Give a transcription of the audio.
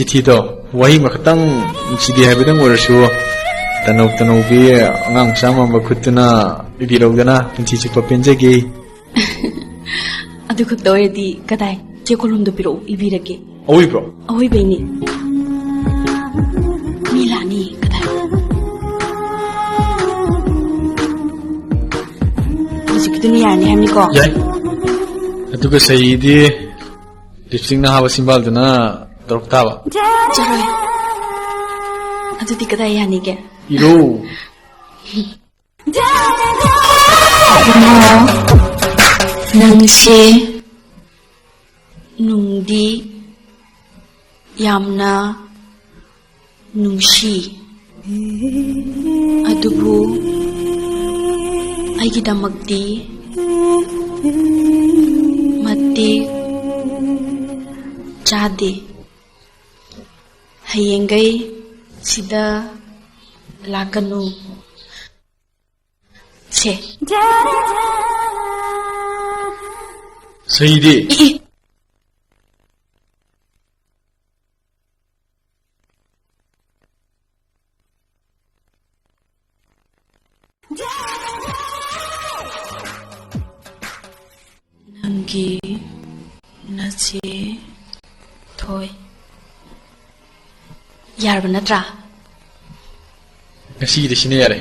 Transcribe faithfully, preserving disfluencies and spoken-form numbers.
ꯆꯤꯊꯤꯗꯣ ꯋꯥꯍꯩ ꯑꯃꯈꯛꯇꯪ ꯅꯨꯡꯁꯤꯗꯦ ꯍꯥꯏꯕꯗꯪ ꯑꯣꯏꯔꯁꯨ, ꯇꯅꯧ ꯇꯅꯧꯕꯤ ꯑꯉꯥꯡ ꯃꯆꯥ ꯃꯥꯟꯕ ꯈꯨꯠꯇꯨꯅ ꯏꯕꯤꯔꯧꯗꯅ ꯄꯨꯟꯁꯤ ꯆꯨꯞꯄ ꯄꯦꯟꯖꯒꯦ꯫ ꯑꯗꯨ ꯈꯛꯇ ꯑꯣꯏꯔꯗꯤ ꯀꯗꯥꯏ? ꯆꯦ ꯀꯣꯂꯣꯝꯗꯣ ꯄꯤꯔꯛꯎ, ꯏꯕꯤꯔꯒꯦ꯫ ꯑꯋꯣꯏꯕ꯭ꯔꯣ? ꯑꯋꯣꯏꯕꯩꯅꯦ꯫ ꯃꯤ ꯂꯥꯛꯅꯤ, ꯀꯗꯥꯏ? ꯍꯧꯖꯤꯛꯀꯤꯗꯨꯅ ꯌꯥꯔꯅꯤ ꯍꯥꯏꯕꯅꯤꯀꯣ? ꯌꯥꯏ꯫ ꯑꯗꯨꯒ ꯁꯍꯤꯗꯤ ꯂꯤꯞꯁꯇꯤꯛꯅ ꯍꯥꯞꯄ ꯁꯤꯝꯕꯥꯜꯗꯨꯅ ꯇꯧꯔꯛ ꯇꯥꯕ꯫ ꯆꯠꯂꯣꯏ꯫ ꯑꯗꯨꯗꯤ ꯀꯗꯥꯏ ꯌꯥꯅꯤꯒꯦ? ꯏꯔꯣ꯫ ꯅꯪꯁꯦ ꯅꯨꯡꯗꯤ ꯌꯥꯝꯅ ꯅꯨꯡꯁꯤ, ꯑꯗꯨꯕꯨ ꯑꯩꯒꯤꯗꯃꯛꯇꯤ ꯃꯇꯤꯛ ꯆꯥꯗꯦ꯫ ꯍꯌꯦꯡꯒꯩ ꯁꯤꯗ ꯂꯥꯛꯀꯅꯨ꯫ ꯁꯦ꯫ ꯁꯍꯤꯗꯤ? E, E. ꯅꯪꯒꯤ ꯅꯆꯦ ꯊꯣꯏ꯫ ꯌꯥꯔꯕ ꯅꯠꯇ꯭ꯔꯥ? ꯉꯁꯤꯒꯤꯗꯤ ꯁꯤꯅ ꯌꯥꯔꯦ꯫